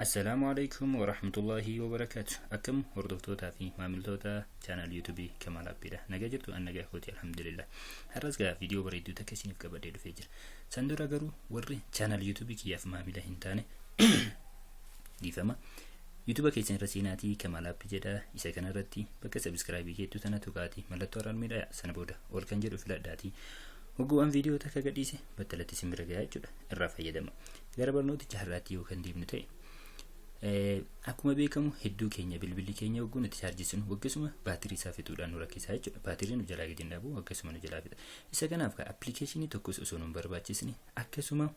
Assalaamu alaikum warahmatullaahi wabarakaatu. Akkam hordoftootaa fi maamiltoota chaanal yuutuubii Kamaal Abbiidha. Nagaa jirtu? An nagaa kooti, alhamdulillah. Har'as gaa viidiyoo bareedduu takka isiniif qabadhee dhufee jira. San dura garuu warri chaanal yuutuubii kiyyaaf maamila hin taane, dhiifama. Yuutuuba keessan irra seenaatii Kamaal Abbii jedha. Isa kanarratti bakka subscribe keettu tana tuqaatii mallattoo alarmiidha, sana booda ol kan jedhu filadhaatii. Hogguuwwan viidiyoo takka gadhiise battalatti isin bira gahaa jechuudha. Irraa fayyadama. Gara barnooticha har'aatti yoo kan deemnu ta'e, akkuma beekamu hedduu keenya bilbilli keenya hogguu nuti chaarjessinu waggasuma baatirii isaa fixuudhaan nu rakkisaa jechuudha. Baatirii nu jalaa gadi hin dhabu, waggasuma nu jalaa fixa. Isa kanaaf appilikeeshinii tokkos osoo nu hin barbaachisne, akkasuma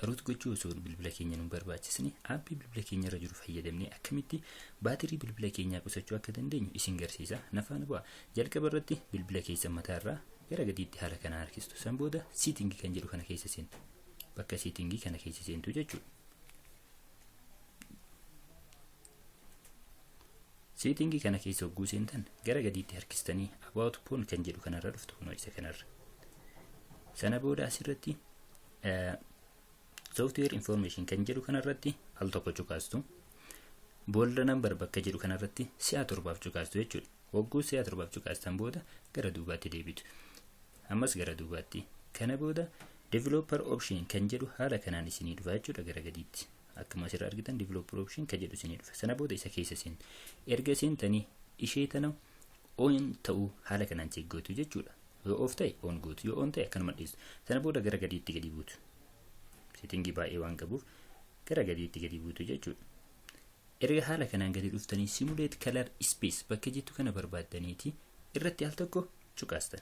root gochuu osoo bilbila keenya nu hin barbaachisne, aappii bilbila keenya irra jiru fayyadamnee akkamitti baatirii bilbila keenyaa qusachuu akka dandeenyu isin garsiisa. Na faana bu'aa. Jalqaba irratti bilbila keessan mataa irraa gara gadiitti haala kanaan harkistu. San booda setting kan jedhu kana keessa seentu. Bakka setting kana keessa seentu jechuudha. Setting kana keessa hogguu seentan gara gadiitti harkistanii about phone kan jedhu kanarra dhuftu, kunoo isa kanarra. Sana booda asirratti software information kan jedhu kanarratti al tokko cuqaastu. Build number bakka jedhu kanarratti si'a torbaaf cuqaastu jechuudha. Hogguu si'a torbaaf cuqaastan booda gara duubaatti deebitu. Ammas gara duubaatti. Kana booda developer option kan jedhu haala kanaan isinii dhufa jechuudha gara gadiitti. Akkuma asirra argitan developer option kan jedhu isinii dhufa. Sana booda isa keessa seentu. Erga seentanii ishee tana on ta'uu haala kanaan check gootu jechuudha. Yoo off ta'e on gootu, yoo on ta'e akkanuma dhiistu. Sana booda gara gadiitti gadi buutu. Settingii baay'ee waan qabuuf gara gadiitti gadi buutu jechuudha. Erga haala kanaan gadi dhuftanii simulate color space bakka jettu kana barbaaddaniiti irratti al tokko cuqaastan.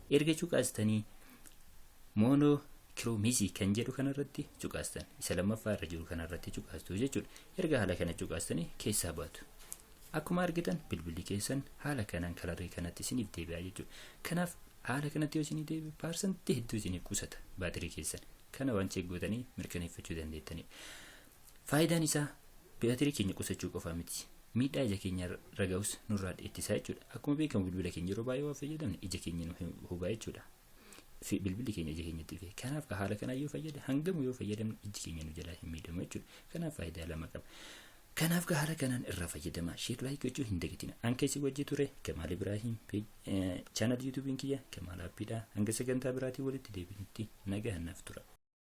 Erga cuqaastanii monochromacy kan jedhu kanarratti cuqaastan. Isa lammaffaa irra jiru kanarratti cuqaastu jechuudha. Erga haala kana cuqaastanii keessaa baatu. Akkuma argitan bilbilli keessan haala kanaan kalarii kanatti isiniif deebi'a jechuudha. Kanaaf haala kanatti yoo isinii deebi'e paarsantii hedduu isiniif qusata baatirii keessan. Kana waan check gootanii mirkaneeffachuu dandeettanidha. Faayidaan isaa baatirii keenya qusachuu qofaa miti. Miidhaa ija keenya irra ga'us nurraa ittisaa jechuudha. Akkuma beekamu bilbila keenya yeroo baay'ee waan fayyadamne ija keenya nu hubaa jechuudha. Bilbilli keenya ija keenyatti ife. Kanaaf haala kanaan yoo fayyade hangamu yoo fayyadamne iji keenya nu jalaa hin miidhamu jechuudha. Kanaaf faayidaa lama qaba. Kanaaf haala kanaan irraa fayyadamaa. Share, like gochuu hin dagatina. An keessi wajji ture Kamaal Ibraahim, chaanal yuutuubiin kiyya Kamaal Abbiidha. Hanga sagantaa biraatiin walitti deebinutti nagaan naaf tura.